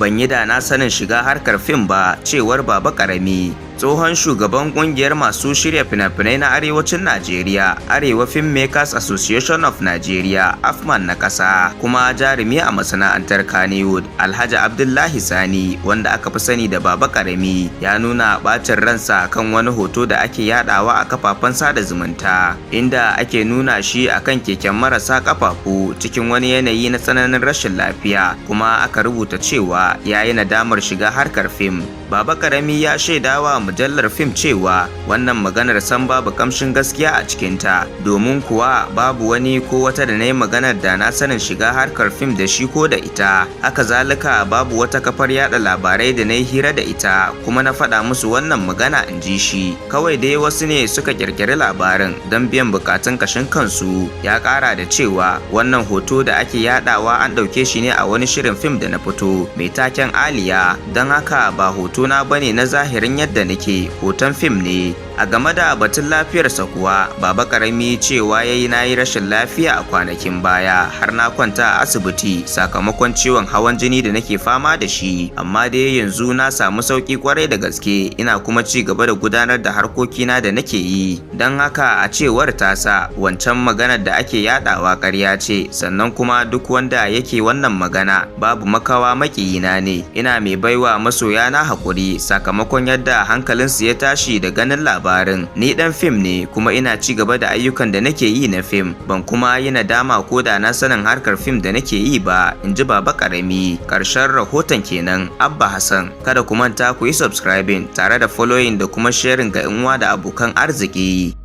Ban yi da na sanin shiga harkar fim ba, cewar Baba Karami. Tsohon shugaban kungiyar masu shirya fina-finai na Arewacin Najeriya, Arewa Filmmakers Association of Nigeria, AFMAN na ƙasa, kuma jarumi a masana'antar Kannywood, Alhaji Abdullahi Sani, wanda aka fi sani da Baba Karami, ya nuna bacin ransa kan wani hoto da ake yadawa a kafafen sada zumunta, inda ake nuna shi akan keken marasa kafafu cikin wani yanayi na tsananin rashin lafiya, kuma aka rubuta cewa ya yi nadamar shiga harkar fim. Baba Karami ya shaidawa mujallar fim cewa wannan maganar san babu kamshin gaskiya a cikinta, domin kuwa babu wani ko wata da na yi maganar da na sanin shiga harkar fim da shi ko da ita. Haka zalika, babu wata kafar yada labarai da na yi hira da ita kuma na faɗa musu wannan magana, in ji shi. Kawai dai wasu ne suka kirkiri labarin don biyan bukatun kashin kansu. Ya ƙara da cewa wannan hoto da ake yadawa an ɗauke shi ne a wani shirin fim da na fito mai taken Aliya, don haka ba hoto na bane na zahirin yadda nake, hoton fim ne. A game da batun lafiyarsa kuwa, Baba Karami cewa yayi: "Na yi rashin lafiya a kwanakin baya har na kwanta a asibiti sakamakon ciwon hawan jini da nake fama da shi, amma dai yanzu na samu sauki kwarai da gaske, ina kuma ci gaba da gudanar da harkokina da nake yi." Don haka, a cewar tasa, wancan maganar da ake yadawa ƙarya ce, sannan kuma duk wanda yake wannan magana babu makawa makiyina ne. "Ina mai baiwa masoyana hakuri sakamakon yadda hankalinsu ya tashi da ganin labarin. Ni dan fim ne kuma ina ci gaba da ayyukan da nake yi na fim, ban kuma yi nadama ko da na sanin harkar fim da nake yi ba," in ji Baba Karami. Karshen rahoton kenan. Abba Hassan. Kada ku manta ku yi subscribing tare da following da kuma sharing ga 'yan uwa da abokan arziki.